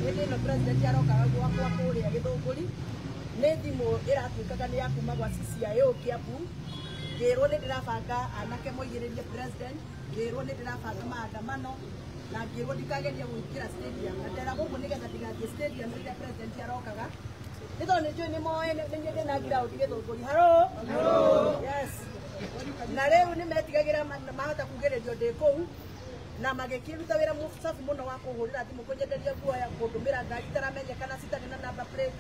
Hĩndĩ ĩno president arokaga gwakwa kũrĩa Gĩthũngũri, nĩ thimũ ĩratuĩkaga nĩ ya kuma gwa CCIO Kiambu, ngĩrwo nĩ ndĩrabanga anake moigĩrĩrie president, ngĩrwo nĩ ndĩrabanga maandamano, na ngĩrwo ndikageria gũingĩra stadium, na nderagwo ũguo nĩgetha ndigathiĩ stadium rĩrĩa president arokaga. Nĩ tondũ nĩ njũĩ nĩ moĩ nĩ niĩ ndĩna ground Gĩthũngũri. Hello? Yes. Na rĩu nĩ metigagĩra mahota kugĩrĩrio ndĩ kũu, na magĩkĩruta wĩra mũcabu mũno wa kũhũrĩra thimũ kũnyenderia guoya, kũndũmĩra ngari itaramenyekana citarĩ na number plate,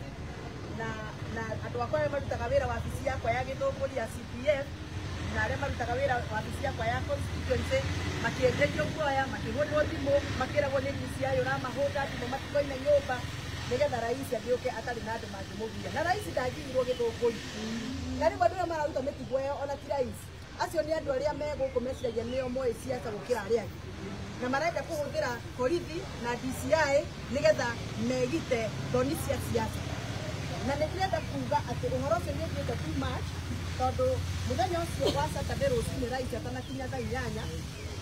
na andũ akwa arĩa marutaga wĩra wabici yakwa ya Gĩthũngũri ya CPF, na arĩa marutaga wĩra wabici yakwa ya constituency makĩenderio guoya, makĩhũrĩrwo thimũ, makĩragwo nĩ DCI ũramahũra thimũ matikoime nyũmba nĩgetha rais agĩũke atarĩ na andũ mangĩmũgia. Na rais ndangĩirwo Gĩthũngũri. Na rĩu andũ arĩa mararuta mĩtugo ĩyo ona ti rais, acio nĩ andũ arĩa me gũkũ meciragia nĩo moĩ siasa gũkĩra arĩa angĩ, na marenda kũhũthĩra borithi na DCI nĩgetha megite thoni cia siasa. Na nĩ ndĩrenda kuga atĩ ũhoro ũcio nĩ ũthiĩte too much, tondũ mũthenya ũcio wa Saturday rũcinĩ rais atanakinya thaa 8,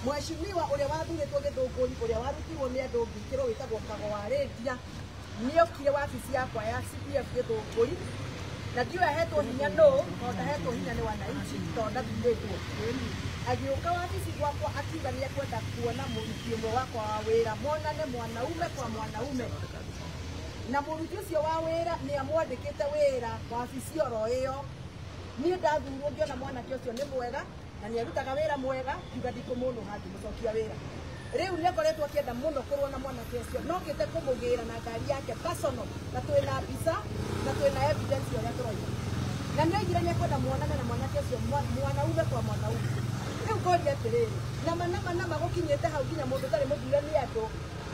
mheshimiwa ũrĩa wathurĩtwo Gĩthũngũri, ũrĩa warutirwo nĩ andũ ngĩkĩrwo wĩtagwo Kago wa Rĩndia, nĩokire wabici yakwa ya CPF Gĩthũngũri, na ndiũĩ ahetwo hinya nũ, tondũ ndahetwo hinya nĩ wananchi, tondũ ndathurĩtwo. Agĩũka wabici gwakwa akiuga nĩ ekwenda kuona mũruti ũmwe wakwa wa wĩra, monane mwanaume kwa mwanaume. Na mũruti ũcio wa wĩra nĩ amwandĩkĩte wĩra wabici oro ĩyo. Niĩ ndathurwo ngĩona mwanake ũcio nĩ mwega na nĩ arutaga wĩra mwega, ngiuga ndikũmũnũha ngĩmũcokia wĩra. Rĩu nĩ akoretwo akĩenda mũno kũrũa na mwanake ũcio, no okĩte kũmũgĩra na ngari yake personal, na twĩna mbica na twĩna evidence ya ũrĩa tũroiga. Na nĩ oigire nĩ ekwenda muonane na mwanake ũcio mwanaume kwa mwanaume. Rĩu ngoria atĩrĩrĩ, nama nama nama gũkinyĩte hau nginya mũndũ ũtarĩ mũthure nĩ andũ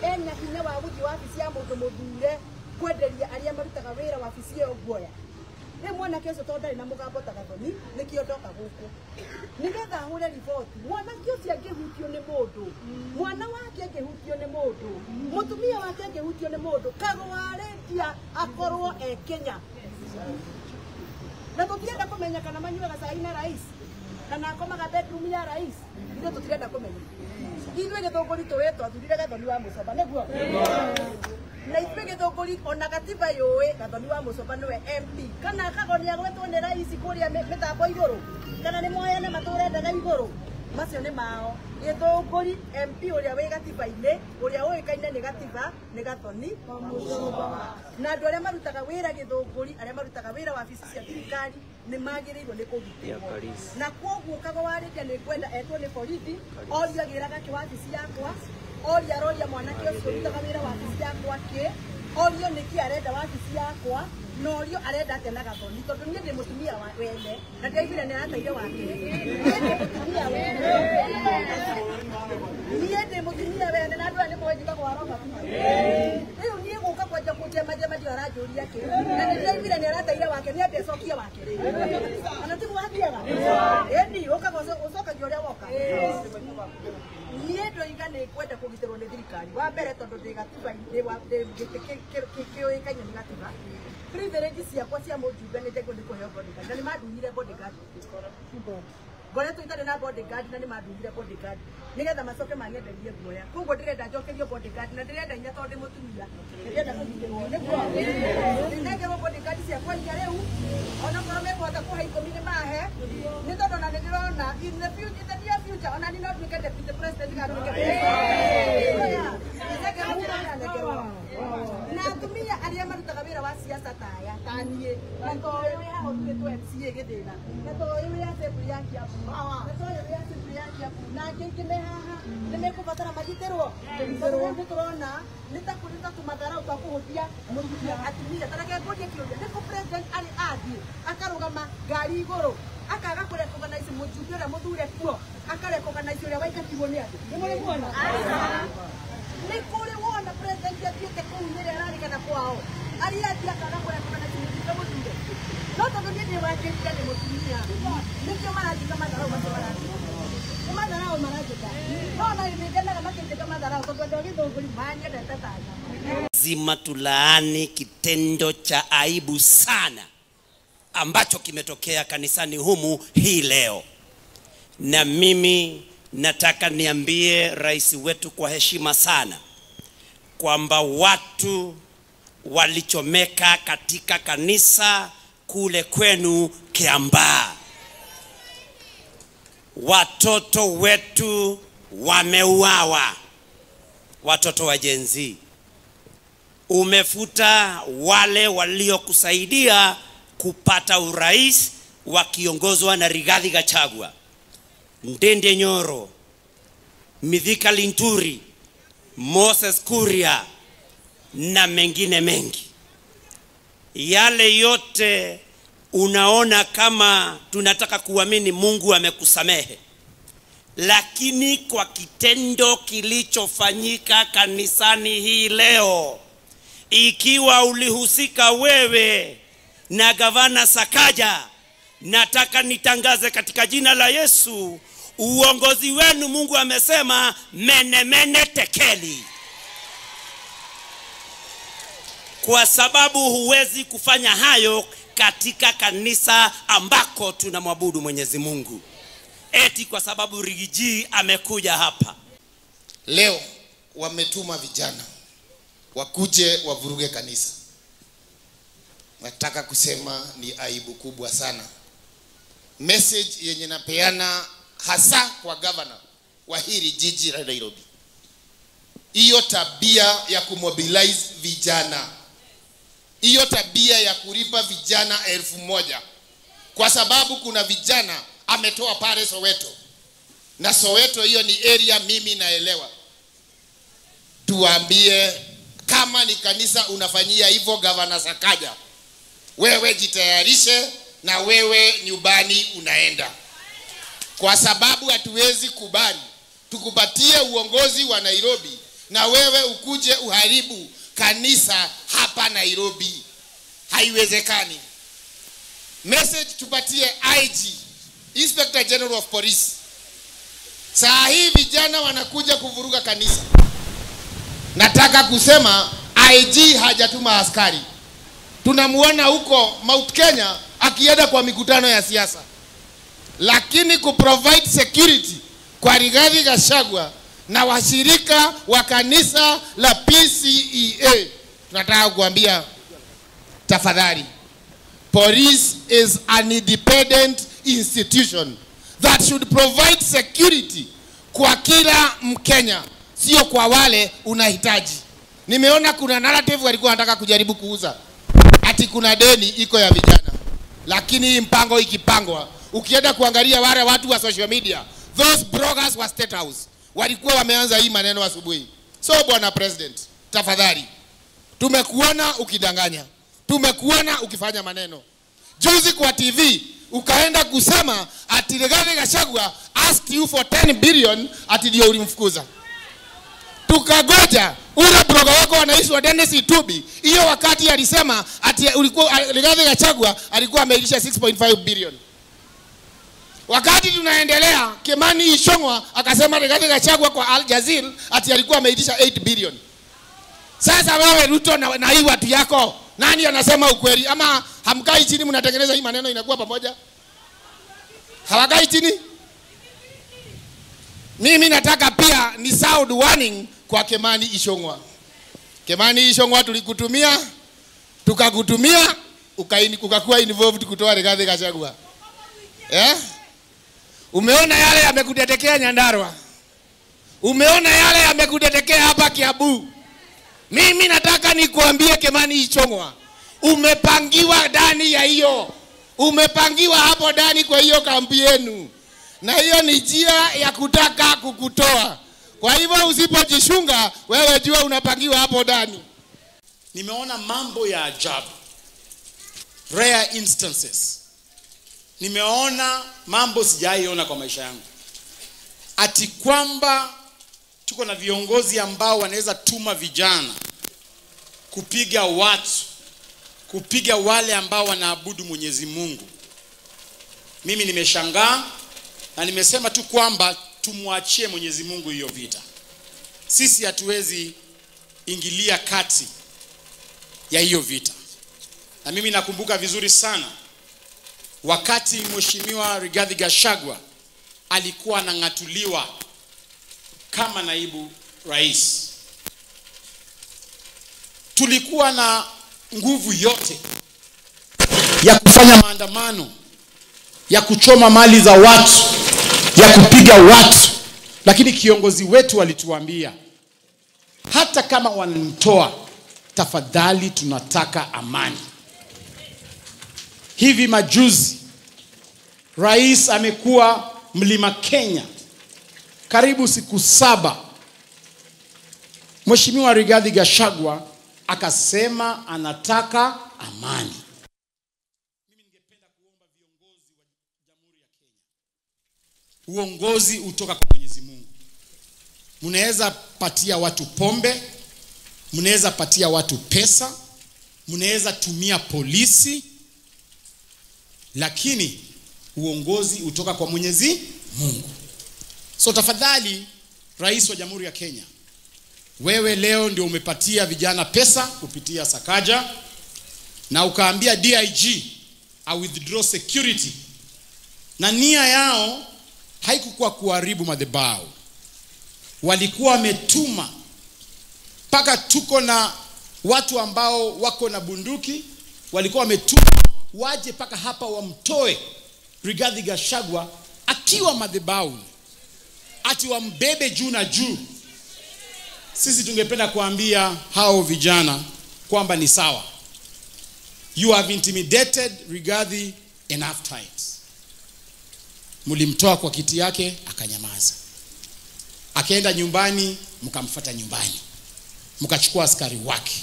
ena hinya wa gũthiĩ wabici ya mũndũ mũthure kwenderia arĩa marutaga wĩra wabici ĩyo guoya. Rĩu mwanake ũcio tondũ ndarĩ na mũgambo ta Gathoni, nĩkĩo ndoka gũkũ nĩgetha ahũre riboti. Mwanake ũcio angĩhutio nĩ mũndũ, mwana wake angĩhutio nĩ mũndũ, mũtumia wake angĩhutio nĩ mũndũ, Kago wa Rĩndia akorwo e Kenya. Na tũtirenda kũmenya kana manyuaga cai na rais, kana akomaga bedroom ya rais, ithuĩ tũtirenda kũmenya. Ithuĩ Gĩthũngũri tũĩ twathurire Gathoni wa Mũcoba, nĩguo? Na ithuĩ Gĩthũngũri ona gatiba yũĩ Gathoni wa Mũcoba nĩwe MP. Kana Kago nĩ agwetwo nĩ rais kũrĩa mĩtambo igũrũ, kana nĩ moyane matũrendaga igũrũ, macio nĩ mao. Gĩthũngũri MP ũrĩa wĩ gatiba-inĩ, ũrĩa ũĩkaine nĩ gatiba, nĩ Gathoni wa Mũcoba. Na andũ arĩa marutaga wĩra Gĩthũngũri, arĩa marutaga wĩra wabici cia thirikari nĩ magĩrĩirwo nĩ kũgitĩrwo. Na kwoguo Kago wa Rĩndia nĩ ngwenda etwo nĩ borithi, orio agĩraga kĩ wabici yakwa, orio aroria mwanake ũcio ũrutaga wĩra wabici yakwa kĩ, orio nĩkĩ arenda wabici yakwa, na orio arenda atĩa na Gathoni, tondũ niĩ ndĩ mũtumia wa wene, na ndĩraiguire nĩ arateire wake. Niĩ ndĩ mũtumia wene. Niĩ ndĩ mũtumia wene, na andũ aya nĩ moĩ njĩtagwo wa Robert. Rĩu niĩ gũka kwanja kũnjemajema ndiũ aranjũria kĩ, na nĩ ndĩraiguire nĩ arateire wake, nĩ ambe acokie wake. Ona tiguo athiaga? Ĩni, ũkaga ũcokagia ũrĩa woka. Niĩ ndoiga nĩ ngwenda kũgitĩrwo nĩ thirikari. Wa mbere tondũ ndĩ gatiba, ndĩ gĩtĩ kĩũĩkaine nĩ gatiba. Privilege ciakwa cia mũjumbe nĩ njagĩrĩirwo nĩ kũheo bodyguard, na nĩ mandunyire bodyguard. Ngoretwo itarĩ na bodyguard na nĩ mandunyire bodyguard nĩgetha macoke manyenderie guoya. Koguo ndĩrenda njokerio bodyguard, na ndĩrenda hinya tondũ ndĩ mũtumia, ndĩrenda kũgitĩrwo nĩguo nĩnengerwo bodyguard ciakwa inya rĩu, onakorwo mekũhota kũhe 10 nĩ mahe, nĩ tondũ ona nĩ ndĩrona in the future, in the near future ona niĩ no nduĩke deputy president kana nduĩke president. Na atumia arĩa marutaga wĩra wa siasa ta aya, ta niĩ, na to ũyũ wĩ haha ũtuĩtwo MCA Gĩthĩna, na to ũyũ wĩ assembly ya Kiambu, na to ũyũ wĩ assembly ya Kiambu, na angĩ aingĩ me haha nĩ mekũbatara magitĩrwo. Tondũ rĩu nĩ tũrona nĩ ta kũrĩ ta tũmatharau twa kũhũthia atumia. Ta reke ngũrie kĩũria, nĩ kũ president arĩ athiĩ akarũgama ngari igũrũ, akaga kũrecognize mũjumbe ũrĩa mũthure kuo, akarecognize ũrĩa waingatirwo nĩ andũ? Nĩ mũrĩ muona? Nĩ kũrĩ wona president athiĩte kũu Nyĩrĩ ararigana kwao, arĩa athiĩ akaga kũrecognize mũjumbe mũthure? No tondũ niĩ ndĩ wakĩrire nĩ mũtumia, nĩkĩo maranjĩka matharau macio maranjĩka. Nĩ matharau maranjĩka. No ona nĩ ngenaga makĩnjĩka matharau tondũ andũ a Gĩthũngũri manyendete ta nyama. Lazima tulaani kitendo cha aibu sana ambacho kimetokea kanisani humu hii leo. Na mimi nataka niambie rais wetu kwa heshima sana kwamba watu walichomeka katika kanisa kule kwenu Kiambaa. Watoto wetu wameuawa, watoto wa Gen Z. Umefuta wale waliokusaidia kupata urais wakiongozwa na Rigathi Gachagua, Ndindi Nyoro, Mithika Linturi, Moses Kuria na mengine mengi. Yale yote unaona kama tunataka kuamini Mungu amekusamehe, lakini kwa kitendo kilichofanyika kanisani hii leo, ikiwa ulihusika wewe na Gavana Sakaja, nataka nitangaze katika jina la Yesu, uongozi wenu Mungu amesema mene mene tekeli. Kwa sababu huwezi kufanya hayo katika kanisa ambako tunamwabudu Mwenyezi Mungu, eti kwa sababu Rigiji amekuja hapa. Leo wametuma vijana wakuje wavuruge kanisa. Nataka kusema ni aibu kubwa sana. Message yenye napeana hasa kwa governor wa hili jiji la Nairobi, hiyo tabia ya kumobilize vijana, hiyo tabia ya kulipa vijana 1000, kwa sababu kuna vijana ametoa pale Soweto, na Soweto hiyo ni area mimi naelewa. Tuambie kama ni kanisa unafanyia hivyo Gavana Sakaja, wewe jitayarishe na wewe nyumbani unaenda. Kwa sababu hatuwezi kubali tukupatie uongozi wa Nairobi na wewe ukuje uharibu kanisa hapa Nairobi. Haiwezekani. Message tupatie IG, Inspector General of Police. Saa hii vijana wanakuja kuvuruga kanisa. Nataka kusema IG hajatuma askari. Tunamuona huko Mount Kenya akienda kwa mikutano ya siasa, lakini kuprovide security kwa Rigathi Gachagua na washirika wa kanisa la PCEA, tunataka kuambia tafadhali, police is an independent institution that should provide security kwa kila Mkenya, sio kwa wale unahitaji. Nimeona kuna narrative walikuwa wanataka kujaribu kuuza ati kuna deni iko ya vijana, lakini hii mpango ikipangwa, ukienda kuangalia wale watu wa social media, those bloggers wa State House walikuwa wameanza hii maneno asubuhi. So bwana president, tafadhali, tumekuona ukidanganya, tumekuona ukifanya maneno. Juzi kwa TV ukaenda kusema ati Rigathi Gachagua asked you for 10 billion ati ndio ulimfukuza. Tukagoja ule blogger wako anaitwa Dennis Itubi, hiyo wakati alisema ati ulikuwa Rigathi Gachagua alikuwa ameilisha 6.5 billion. Wakati tunaendelea, Kimani Ichung'wa akasema Rigathi Gachagua kwa Al Jazeera ati alikuwa ameitisha 8 billion. Sasa wewe Ruto na hii watu yako, nani anasema ukweli? Ama hamkai chini mnatengeneza hii maneno inakuwa pamoja? Hawakai chini? Mimi nataka pia ni sound warning kwa Kimani Ichung'wa. Kimani Ichung'wa tulikutumia, tukakutumia, ukakuwa involved kutoa Rigathi Gachagua. Eh? Umeona yale yamekutetekea Nyandarua. Umeona yale yamekutetekea hapa Kiambu. Mimi nataka nikuambie Kimani Ichung'wa, umepangiwa ndani ya hiyo. Umepangiwa hapo ndani kwa hiyo kambi yenu. Na hiyo ni njia ya kutaka kukutoa. Kwa hivyo usipojishunga, wewe jua unapangiwa hapo ndani. Nimeona mambo ya ajabu. Rare instances. Nimeona mambo sijaiona kwa maisha yangu. Ati kwamba tuko na viongozi ambao wanaweza tuma vijana kupiga watu, kupiga wale ambao wanaabudu Mwenyezi Mungu. Mimi nimeshangaa na nimesema tu kwamba tumwachie Mwenyezi Mungu hiyo vita. Sisi hatuwezi ingilia kati ya hiyo vita. Na mimi nakumbuka vizuri sana wakati Mheshimiwa Rigathi Gachagua alikuwa anang'atuliwa kama naibu rais, Tulikuwa na nguvu yote ya kufanya maandamano, ya kuchoma mali za watu, ya kupiga watu, lakini kiongozi wetu alituambia hata kama wananitoa, tafadhali tunataka amani. Hivi majuzi rais amekuwa Mlima Kenya karibu siku 7. Mheshimiwa Rigathi Gachagua akasema anataka amani. Mimi ningependa kuomba viongozi wa Jamhuri ya Kenya, uongozi utoka kwa Mwenyezi Mungu. Mnaweza patia watu pombe, mnaweza patia watu pesa, mnaweza tumia polisi, lakini uongozi utoka kwa Mwenyezi Mungu. So tafadhali, Rais wa Jamhuri ya Kenya, wewe leo ndio umepatia vijana pesa kupitia Sakaja na ukaambia DIG a withdraw security, na nia yao haikukuwa kuharibu madhabahu. Walikuwa wametuma mpaka tuko na watu ambao wako na bunduki, walikuwa wametuma waje mpaka hapa wamtoe Rigathi Gachagua akiwa madhabahu, ati wambebe juu na juu. Sisi tungependa kuambia hao vijana kwamba ni sawa. You have intimidated Rigathi enough times. Mlimtoa kwa kiti yake akanyamaza. Akaenda nyumbani, mkamfuata nyumbani. Mkachukua askari wake.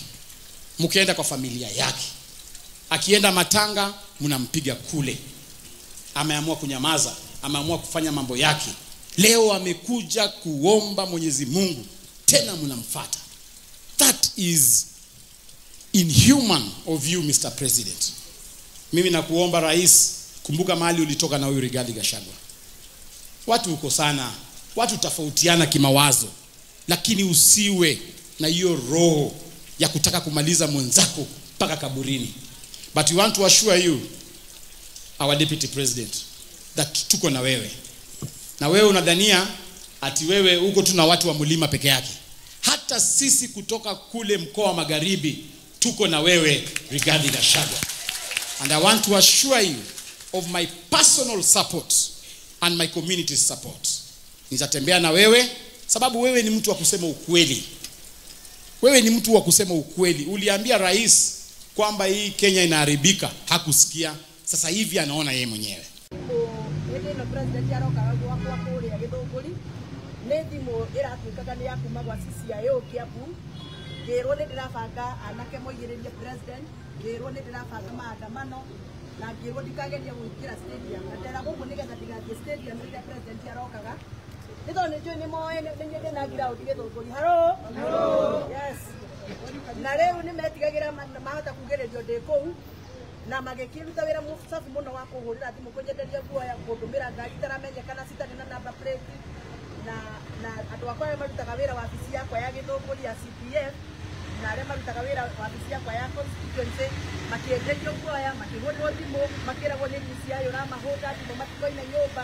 Mkaenda kwa familia yake. Akienda matanga mnampiga kule. Ameamua kunyamaza, ameamua kufanya mambo yake. Leo amekuja kuomba Mwenyezi Mungu, tena mnamfuata. That is inhuman of you, Mr. President. Mimi nakuomba rais, kumbuka mahali ulitoka na huyu Rigathi Gachagua. Watu uko sana, watu tofautiana kimawazo, lakini usiwe na hiyo roho ya kutaka kumaliza mwenzako mpaka kaburini. But we want to assure you, our deputy president, that tuko na wewe. Na wewe unadhania ati wewe uko tu na watu wa mlima peke yake. Hata sisi kutoka kule mkoa wa Magharibi tuko na wewe, Rigathi Gachagua. And I want to assure you of my personal support and my community's support. Nitatembea na wewe sababu wewe ni mtu wa kusema ukweli. Wewe ni mtu wa kusema ukweli. Uliambia rais kwamba hii Kenya inaharibika, hakusikia. Sasa hivi anaona yeye mwenyewe. Hĩndĩ ĩno president arokaga gwakwa kũrĩa Gĩthũngũri, nĩ thimũ ĩratuĩkaga nĩ ya kuma gwa CCIO Kiambu, ngĩrwo nĩ ndĩrabanga anake moigĩrĩrie president, ngĩrwo nĩ ndĩrabanga maandamano, na ngĩrwo ndikageria gũingĩra stadium, na ndera gũkũ nĩgetha ndigathiĩ stadium rĩrĩa president arokaga, nĩ tondũ nĩ njũĩ nĩ moĩ nĩ niĩ ndĩna ground Gĩthũngũri. Hello? Yes. Na rĩu nĩ metigagĩra mahota kugĩrĩrio ndĩ kũu, na magĩkĩruta wĩra mũcabu mũno wa kũhũrĩra thimũ kũnyenderia guoya, kũndũmĩra ngari itaramenyekana citarĩ na number plate, na andũ akwa arĩa marutaga wĩra wabici yakwa ya Gĩthũngũri ya CPF, na arĩa marutaga wĩra wabici yakwa ya constituency makĩenderio guoya, makĩhũrĩrwo thimũ, makĩragwo nĩ DCI ũramahũra thimũ matikoime nyũmba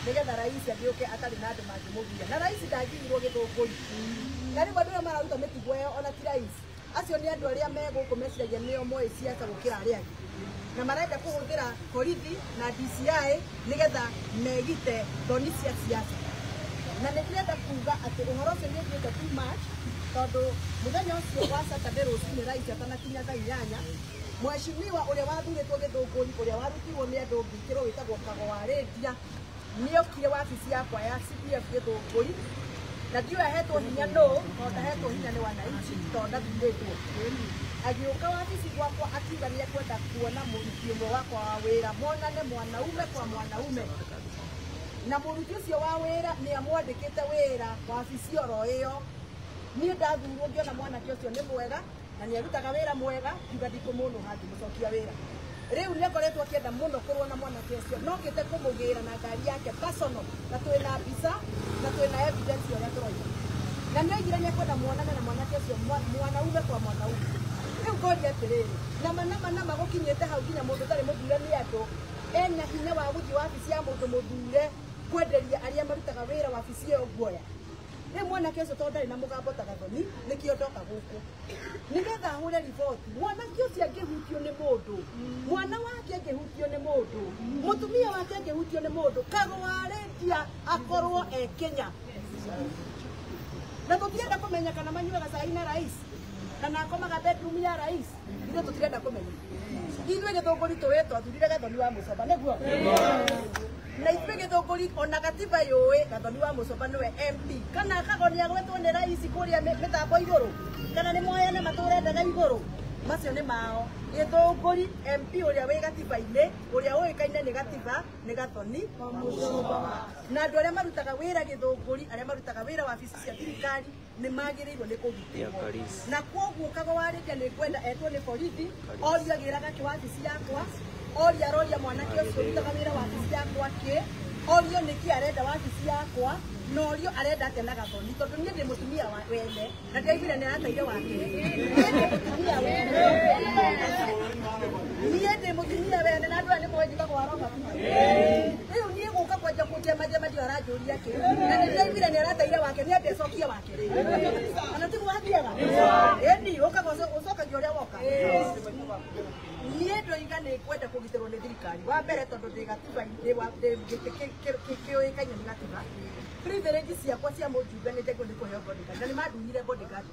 nĩgetha rais agĩũke atarĩ na andũ mangĩmũgia. Na rais ndangĩirwo Gĩthũngũri. Na rĩu andũ arĩa mararuta mĩtugo ĩyo ona ti rais, acio nĩ andũ arĩa me gũkũ meciragia nĩo moĩ siasa gũkĩra arĩa angĩ, na marenda kũhũthĩra borithi na DCI nĩgetha megite thoni cia siasa. Na nĩ ndĩrenda kuga atĩ ũhoro ũcio nĩ ũthiĩte too much, tondũ mũthenya ũcio wa Saturday rũcinĩ rais atanakinya thaa 8, mheshimiwa ũrĩa wathurĩtwo Gĩthũngũri, ũrĩa warutirwo nĩ andũ ngĩkĩrwo wĩtagwo Kago wa Rĩndia, nĩokire wabici yakwa ya CPF Gĩthũngũri, na ndiũĩ ahetwo hinya nũ, tondũ ndahetwo hinya nĩ wananchi, tondũ ndathurĩtwo. Agĩũka wabici gwakwa akiuga nĩ ekwenda kuona mũruti ũmwe wakwa wa wĩra, monane mwanaume kwa mwanaume. Na mũruti ũcio wa wĩra nĩ amwandĩkĩte wĩra wabici oro ĩyo. Niĩ ndathurwo ngĩona mwanake ũcio nĩ mwega na nĩ arutaga wĩra mwega, ngiuga ndikũmũnũha ngĩmũcokia wĩra. Rĩu nĩ akoretwo akĩenda mũno kũrũa na mwanake ũcio, no okĩte kũmũgĩra na ngari yake personal, na twĩna mbica na twĩna evidence ya ũrĩa tũroiga. Na nĩ oigire nĩ ekwenda muonane na mwanake ũcio mwanaume kwa mwanaume. Rĩu ngoria atĩrĩrĩ, nama nama nama gũkinyĩte hau nginya mũndũ ũtarĩ mũthure nĩ andũ ena hinya wa gũthiĩ wabici ya mũndũ mũthure kwenderia arĩa marutaga wĩra wabici ĩyo guoya. Rĩu mwanake ũcio tondũ ndarĩ na mũgambo ta Gathoni nĩkĩo ndoka gũkũ nĩgetha ahũre riboti. Mwanake ũcio angĩhutio nĩ mũndũ, mwana wake angĩhutio nĩ mũndũ, mũtumia wake angĩhutio nĩ mũndũ, Kagũarĩtia akorwo e Kenya. Na tũtirenda kũmenya kana manyuaga cai na rais kana akomaga bedroom ya rais, ithuĩ tũtirenda kũmenya. Ithuĩ Gĩthũngũri tũĩ twathurire Gathoni wa Mũcomba nĩguo, na ithuĩ Gĩthũngũri ona gatiba yũĩ Gathoni wa Mũcomba nĩwe MP. Kana Kagoni agwetwo nĩ rais kũrĩa mĩtambo igũrũ, kana nĩ moyane matũrendaga igũrũ, macio nĩ mao. Gĩthũngũri MP ũrĩa wĩ gatiba-inĩ, ũrĩa ũĩkaine nĩ gatiba, nĩ Gathoni wa Mũcomba. Na andũ arĩa marutaga wĩra Gĩthũngũri, arĩa marutaga wĩra wabici cia thirikari nĩ magĩrĩirwo nĩ kũgitĩrwo. Na kwoguo Kagũarĩtia nĩ ngwenda etwo nĩ borithi, orio agĩraga kĩ wabici yakwa, oria aroria mwanake ũcio ũrutaga wĩra wabici yakwa kĩ, orio nĩkĩ arenda wabici yakwa, na orio arenda atĩa na Gathoni, tondũ niĩ ndĩ mũtumia wene na ndiaiguire nĩ arateire wake. Niĩ ndĩ mũtumia wene, niĩ ndĩ mũtumia wene, na andũ aya nĩ moĩ njĩtagwo Waroma. Rĩu niĩ gũka kwanja kũnjema njema ndio aranjũria kĩ, na nĩ ndiaiguire nĩ arateire wake, nĩ ambe acokie wake. Kana tiguo athiaga? Ĩni ũkaga ũcokagia ũrĩa woka. Niĩ ndoiga nĩ ngwenda kũgitĩrwo nĩ thirikari. Wa mbere tondũ ndĩ gatiba, ndĩ gĩtĩ kĩũĩkaine nĩ gatiba. Privilege ciakwa cia mũjumbe nĩ njagĩrĩirwo nĩ kũheo bodyguard, na nĩ mandunyire bodyguard.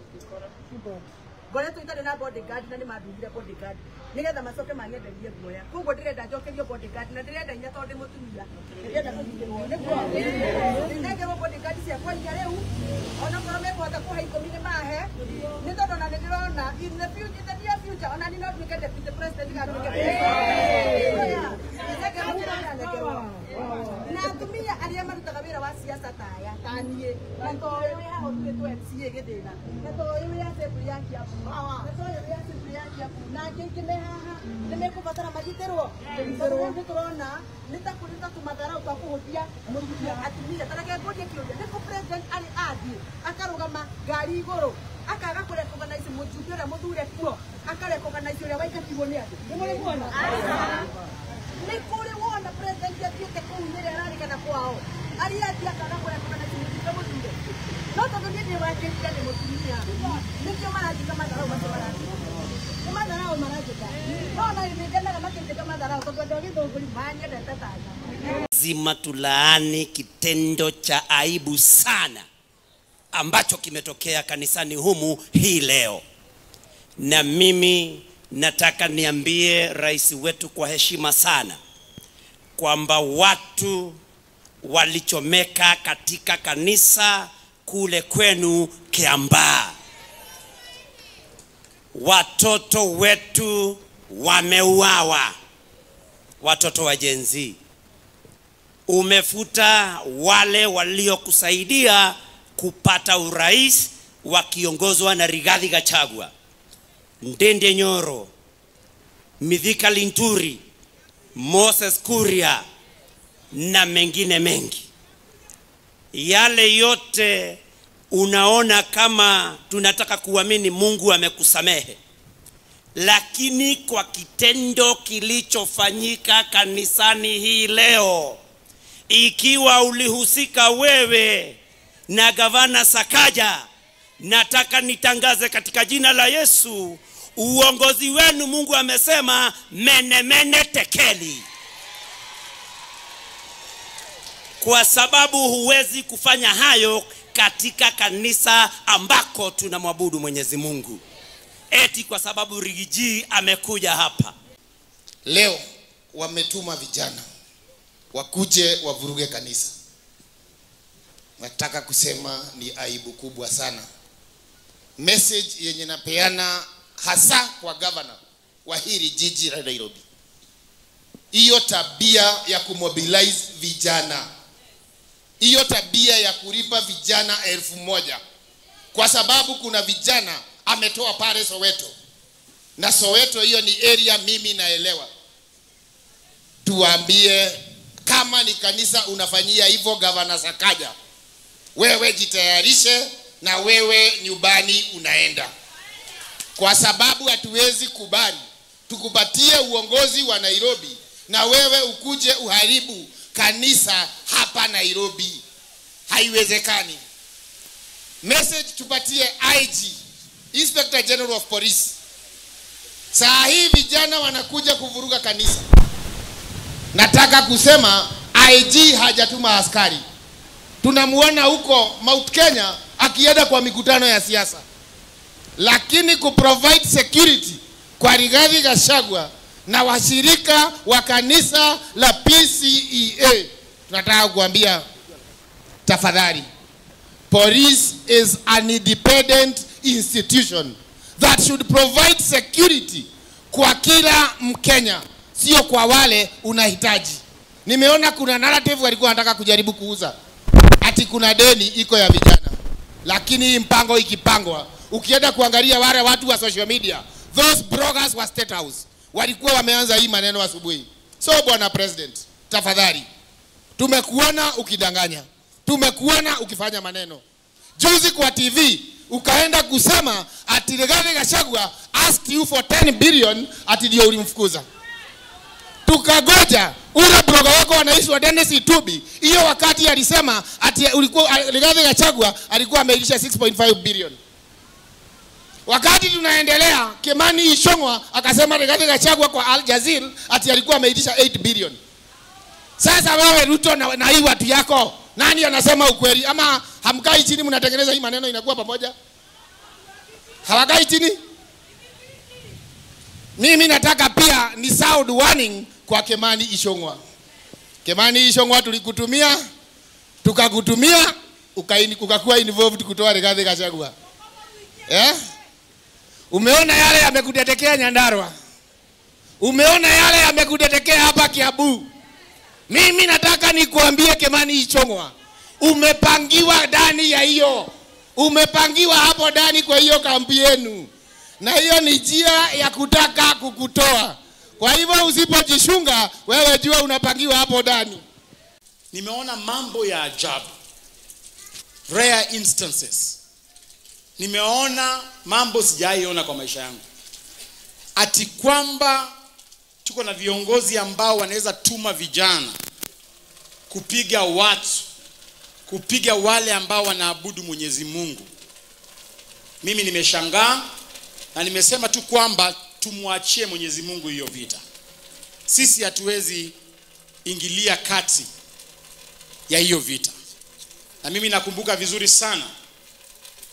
Ngoretwo itarĩ na bodyguard na nĩ mandunyire bodyguard nĩgetha macoke manyenderie guoya. Koguo ndĩrenda njokerio bodyguard, na ndĩrenda inya tondũ ndĩ mũtumia, ndĩrenda kũgitĩrwo nĩguo ndĩnengerwo bodyguard ciakwa inya rĩu, onakorwo mekũhota kũhe 10 nĩ mahe, nĩ tondũ ona nĩ ndĩrona in the future, in the near future ona niĩ no nduĩke deputy president kana nduĩke president. Na atumia arĩa marutaga wĩra wa siasa ta aya ta niĩ, na to ũyũ wĩ haha ũtuĩtwo MCA Gĩthĩna, na to ũyũ wĩ assembly ya Kiambu, na to ũyũ wĩ assembly ya Kiambu, na angĩ aingĩ me haha nĩ mekũbatara magitĩrwo. Tondũ rĩu nĩ tũrona nĩ ta kũrĩ ta tũmatharau twa kũhũthia mũtumia atumia. Ta reke ngũrie kĩũria, nĩ kũ president arĩ athiĩ akarũgama ngari igũrũ akaga kũrecognize mũjumbe ũrĩa mũthure kuo, akarecognize ũrĩa waingatirwo nĩ andũ? Nĩ mũrĩ muona? Nĩ kũrĩ wona president athiĩte kũu nyĩrĩ ararĩkana kwao, arĩa athiĩ akaga kũrecognize mũjumbe mũthure? No tondũ niĩ ndĩ wakĩrire nĩ mũtumia, nĩkĩo maranjĩka matharau macio maranjĩka. Nĩ matharau maranjĩka. No na nĩ ngenaga makĩnjĩka matharau tondũ andũ a Gĩthũngũri manyendete ta nyama. Lazima tulaani kitendo cha aibu sana ambacho kimetokea kanisani humu hii leo. Na mimi nataka niambie rais wetu kwa heshima sana kwamba watu walichomeka katika kanisa kule kwenu Kiambaa. Watoto wetu wameuawa, watoto wa Gen Z. Umefuta wale waliokusaidia kupata urais wakiongozwa na Rigathi Gachagua, Ndende Nyoro, Mithika Linturi, Moses Kuria na mengine mengi. Yale yote unaona kama tunataka kuamini Mungu amekusamehe, lakini kwa kitendo kilichofanyika kanisani hii leo, ikiwa ulihusika wewe na gavana Sakaja, nataka nitangaze katika jina la Yesu, uongozi wenu Mungu amesema mene mene tekeli. Kwa sababu huwezi kufanya hayo katika kanisa ambako tunamwabudu Mwenyezi Mungu. Eti kwa sababu Rigiji amekuja hapa. Leo wametuma vijana wakuje wavuruge kanisa. Nataka kusema ni aibu kubwa sana. Message yenye napeana hasa kwa governor wa hili jiji la Nairobi, hiyo tabia ya kumobilize vijana, hiyo tabia ya kulipa vijana 1000, kwa sababu kuna vijana ametoa pale Soweto, na Soweto hiyo ni area mimi naelewa. Tuambie kama ni kanisa unafanyia hivyo gavana Sakaja, wewe jitayarishe na wewe nyumbani unaenda. Kwa sababu hatuwezi kubali tukupatie uongozi wa Nairobi na wewe ukuje uharibu kanisa hapa Nairobi. Haiwezekani. Message tupatie IG, Inspector General of Police. Saa hii vijana wanakuja kuvuruga kanisa. Nataka kusema IG hajatuma askari. Tunamuona huko Mount Kenya akienda kwa mikutano ya siasa. Lakini kuprovide security kwa Rigathi Gachagua na washirika wa kanisa la PCEA, tunataka kuambia tafadhali, police is an independent institution that should provide security kwa kila Mkenya, sio kwa wale unahitaji. Nimeona kuna narrative walikuwa wanataka kujaribu kuuza ati kuna deni iko ya vijana, lakini hii mpango ikipangwa, ukienda kuangalia wale watu wa social media, those bloggers wa State House walikuwa wameanza hii maneno asubuhi. So bwana president, tafadhali, tumekuona ukidanganya, tumekuona ukifanya maneno. Juzi kwa TV ukaenda kusema ati Rigathi Gachagua asked you for 10 billion ati ndio ulimfukuza. Tukagoja ule blogger wako anaitwa Dennis Itubi, hiyo wakati alisema ati ulikuwa Rigathi Gachagua alikuwa ameilisha 6.5 billion. Wakati tunaendelea, Kimani Ichung'wa akasema Rigathi Gachagua kwa Al Jazeera ati alikuwa ameitisha 8 billion. Sasa wewe Ruto na hii watu yako, nani anasema ukweli? Ama hamkai chini mnatengeneza hii maneno inakuwa pamoja? Hawakai chini? Mimi nataka pia ni sound warning kwa Kimani Ichung'wa. Kimani Ichung'wa tulikutumia, tukakutumia, ukakuwa involved kutoa Rigathi Gachagua. Eh? Umeona yale yamekutetekea Nyandarua. Umeona yale yamekutetekea hapa Kiambu. Mimi nataka nikuambie Kimani Ichung'wa, umepangiwa ndani ya hiyo. Umepangiwa hapo ndani kwa hiyo kambi yenu. Na hiyo ni njia ya kutaka kukutoa. Kwa hivyo usipojishunga, wewe jua unapangiwa hapo ndani. Nimeona mambo ya ajabu. Rare instances. Nimeona mambo sijaiona kwa maisha yangu. Ati kwamba tuko na viongozi ambao wanaweza tuma vijana kupiga watu, kupiga wale ambao wanaabudu Mwenyezi Mungu. Mimi nimeshangaa na nimesema tu kwamba tumwachie Mwenyezi Mungu hiyo vita. Sisi hatuwezi ingilia kati ya hiyo vita. Na mimi nakumbuka vizuri sana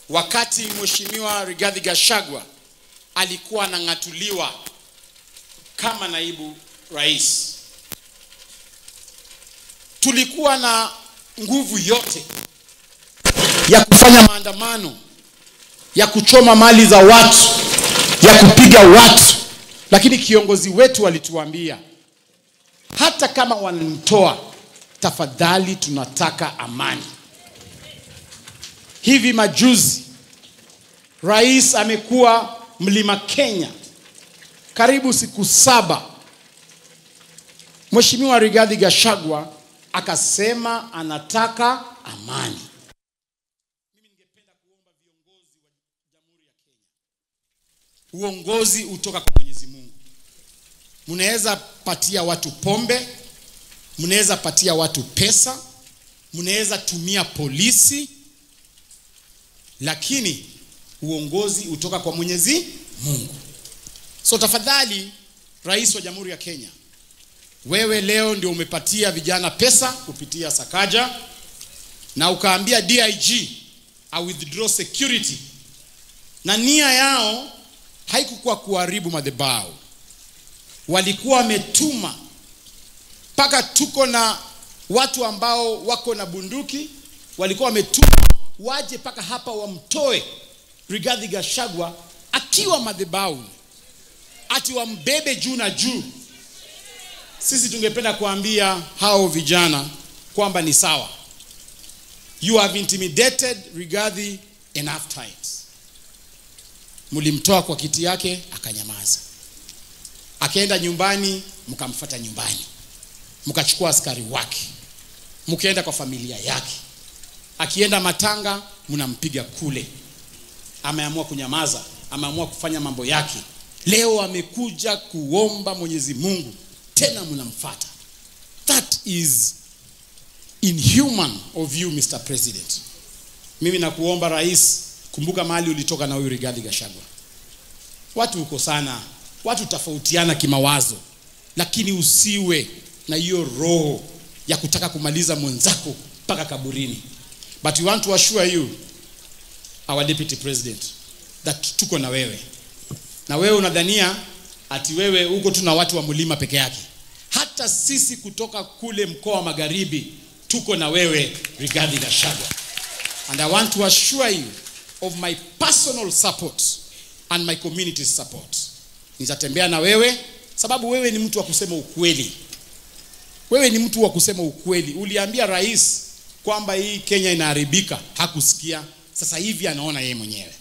wakati Mheshimiwa Rigathi Gachagua alikuwa anang'atuliwa kama naibu rais, tulikuwa na nguvu yote ya kufanya maandamano, ya kuchoma mali za watu, ya kupiga watu, lakini kiongozi wetu alituambia hata kama wananitoa, tafadhali tunataka amani. Hivi majuzi rais amekuwa Mlima Kenya karibu siku 7. Mheshimiwa Rigathi Gachagua akasema anataka amani. Mimi ningependa kuomba viongozi wa Jamhuri ya Kenya, uongozi utoka kwa Mwenyezi Mungu. Mnaweza patia watu pombe, mnaweza patia watu pesa, mnaweza tumia polisi, lakini uongozi utoka kwa Mwenyezi Mungu. So tafadhali, Rais wa Jamhuri ya Kenya, wewe leo ndio umepatia vijana pesa kupitia Sakaja na ukaambia DIG a withdraw security, na nia yao haikukuwa kuharibu madhabahu. Walikuwa wametuma mpaka tuko na watu ambao wako na bunduki, walikuwa wametuma waje mpaka hapa wamtoe Rigathi Gachagua akiwa madhabahu, ati wambebe juu na juu. Sisi tungependa kuambia hao vijana kwamba ni sawa. You have intimidated Rigathi enough times. Mlimtoa kwa kiti yake akanyamaza. Akaenda nyumbani, mkamfuata nyumbani. Mkachukua askari wake. Mkaenda kwa familia yake. Akienda matanga mnampiga kule. Ameamua kunyamaza, ameamua kufanya mambo yake. Leo amekuja kuomba Mwenyezi Mungu, tena mnamfuata. That is inhuman of you, Mr. President. Mimi nakuomba rais, kumbuka mahali ulitoka na huyu Rigathi Gachagua. Watu uko sana, watu tofautiana kimawazo, lakini usiwe na hiyo roho ya kutaka kumaliza mwenzako mpaka kaburini. But we want to assure you, our deputy president, that tuko na wewe. Na wewe unadhania ati wewe uko tu na watu wa mlima peke yake. Hata sisi kutoka kule mkoa wa Magharibi tuko na wewe, Rigathi Gachagua. And I want to assure you of my personal support and my community's support. Nitatembea na wewe sababu wewe ni mtu wa kusema ukweli. Wewe ni mtu wa kusema ukweli. Uliambia rais kwamba hii Kenya inaharibika, hakusikia. Sasa hivi anaona yeye mwenyewe.